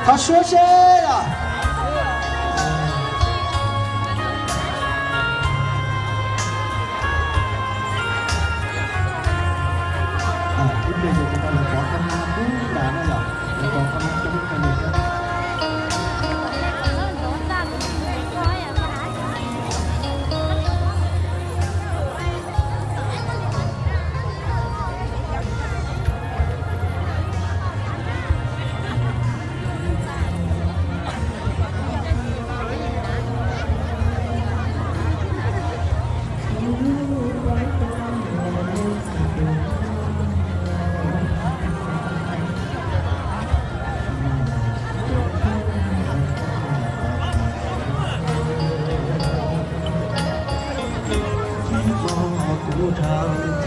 Qhov suab seb os. Ib pliag ces kuv rau lawv pov qab hmab pub nrad na yom, lawv pov qab hmab coob kawg li thiab. Kuv dhau